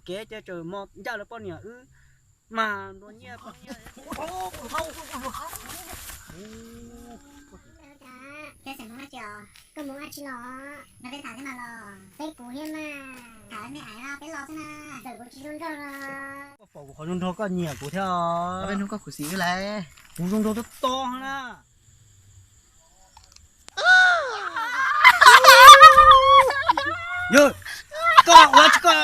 kev ces tseem mos ncaj lawv poj niam wb mas nplua nyiaj poob nyiaj. Thiab xeem Hmoob dab tsi os? Koj mus dab tsi los? No peb tham thiab mas los? Peb kuv thiab mas. Tham me ais no peb los xwb na. Txawm kuv tsis zoo nraug los. Koj pom kuv qhov zoo nraug koj nyiam kuv thiab os. Peb hnub koj khuv xim wb lawm. Kuv zoo nraug tob tob na. Yog koj ua tsis koj,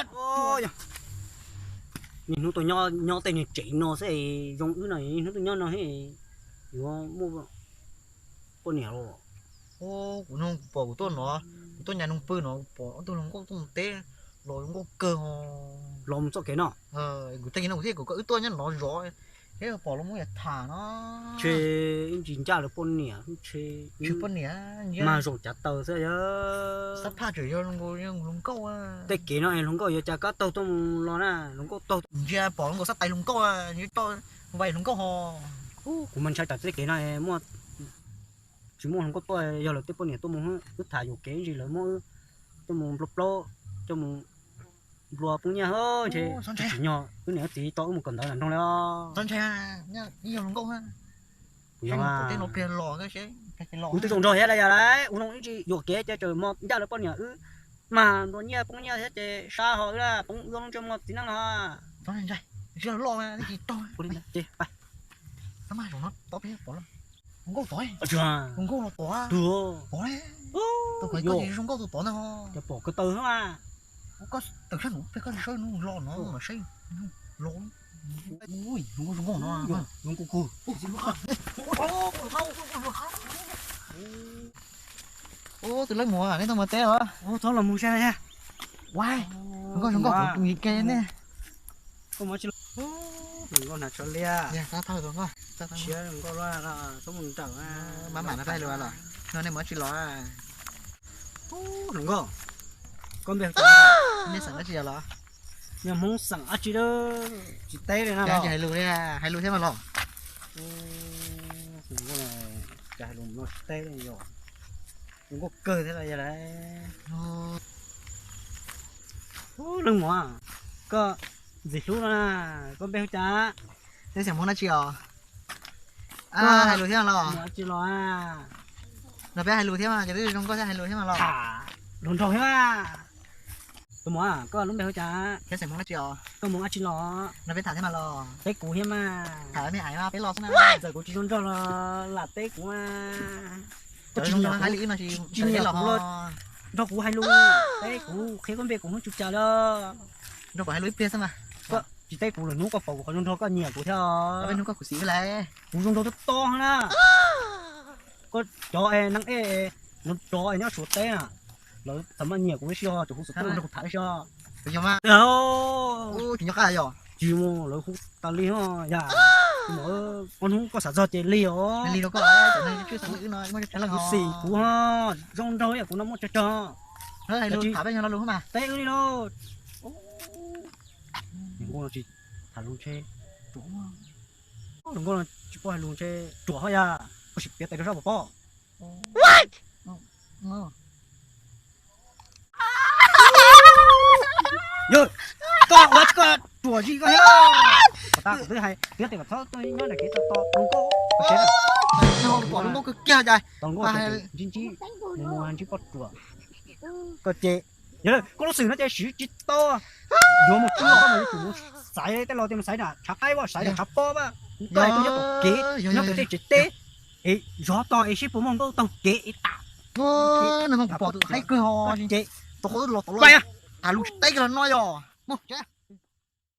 niaj hnub tuaj nyob tej niag tsev no xwb, zoo wb no niaj hnub tuaj nyob no thiab yuav muaj poj niam los. Kuv no kuv pom kuv tuaj no, kuv tuaj nyas noog pw no kuv pom ob tug hluas nkauj tuaj mus teb los zoo nkauj kawg. Los mus txoj kev no. Kuv tag kis no kuv thiaj kom koj wb tuaj nyob no zov thiab pom los muab yam tham no. Ntshe ib ntsis ncaj lawv poj niam ntshe. Tsis poj niam, mas zaum cav taws xwb yog. Xab phaj tseem yog hluas nkauj. Tej kev no es hluas nkauj yuav cas kab taug tuaj mus los na, hluas nkauj taug. Ntsia pom hluas nkauj xab tais hluas nkauj, vais hluas nkauj ho. Kuv mas ntshai tas tej kev no muaj, tsis muaj hluas nkauj tuaj, yog lawv tej poj niam tuaj mus, wb tham yuam kev ntsis lawv muab wb coj mus nplua plaub, coj mus nplua poob nyiaj ntshe. Tsis tsim nyog wb niam wb txiv tau wb mus kawm ntawv nram nroog li os. Ib yog hluas nkauj, kuv yog tej no pliag los, kuv twb zoo nraug thiab lawm yog lawm, ua zoo ib ntsis yuam kev ces tseem mos ncaj lawv poj niam wb mas nplua nyiaj poob nyiaj thiab ces sab ho wb poob wb lub ntsej muag txiv neej no. Tsis loj, tsis tau. Hluas nkauj tod, hluas nkauj los tod, tod, tod, zoo nkauj tus tod ntag. Cov pom ko taw mas. Koj tawm sab nus peg koj tsis saib nus los no mas saib los. Ui, hluas nkauj zoo nkauj no, hluas nkauj kug. Ub, tus leej muam, neb tau mus teb os? Txhob los mus saib. Ua, hluas nkauj zoo nkauj tus nyiam ke ne. Hluas nkauj hnav tsho liab. Siab hluas nkauj luaj, txhob mus nrawm. Maj mam no peb hais lus los? No nej mus dab tsi los? Hluas nkauj, koj npe, nej xeem dab tsi los? Yog Hmoob xeem dab tsi tsis teb li na. Hais lus, hais lus thiab mas los. Hluas nkauj no tsis teb li yog, hluas nkauj kawg thiab los yog lawm. Leej muam, koj ntxim hlub no na, koj npe hu cas? Neb xeem Hmoob dab tsi os? Hais lus thiab los? Tsis los. No peb hais lus thiab mas, ces twb zoo nkauj thiab hais lus thiab mas los. Hluas nraug thiab mas. Tus muam, koj lub npe hu cas? Thiab xeem Hmoob dab tsi os? Koj Hmoob dab tsi los? No peb tham thiab mas los. Teb kuv thiab mas. Tham me ais no peb los xwb na. Txawm kuv tsis zoo nraug los lam teb kuv mas. Koj tsis nyiam kuv los nrog kuv hais lus, teb kuv, qhia koj npe kuv Hmoob tsis cas li. Nrog kuv hais lus ib pliag xwb mas. Koj tsis teb kuv lwm hnub koj pom kuv qhov zoo nraug koj nyiam kuv thiab. Peb hnub koj khuv xim wb lawm. Kuv zoo nraug tob tob na. Koj cov es neeg ej, cov es nyob Suav teb na, lawv txawm maj nyiam kuv ib si os, tsuas hu xov tooj nrog kuv tham ib si os. Tsis nyob qab yog tsis mus lawv hu tas li os yam. Ob hnub koj xav txog ces lig os. Kuv xim kuv zoo nraug kuv no muaj tsawg tsawg. Teb wb li lauj. Hluas nkauj no tsis tham lus ntshe, hluas nkauj no tsis paub hais lus ntshe ruam hos yam, koj sim piav tais rau sab pom pob. Yog koj ua tsis koj ruam zim koj thiab. Kom tas kuv twb hais tias kom txhob tuaj nyob nram kev to to hluas nkauj, pom hluas nkauj kawg kiag cas, hluas nkauj ntsib ntsib, mus ntsib poj ruam. Koj ces, yog koj lub xwm no ces siv tsis tau. Yuav mus tsuj koj mas yuav tsum mus xaiv tej los tias mus xaiv nram tshav qaib, xaiv nram tshav pob, koj es tuaj nyob tom kev, nyob pem tej tsev teb es zov tog es seb puas muaj nkauj taug kev es tam. Pom tus haib kawg ho, ces tus qhov los tom los, tham lus tsis teb kiag los no yog.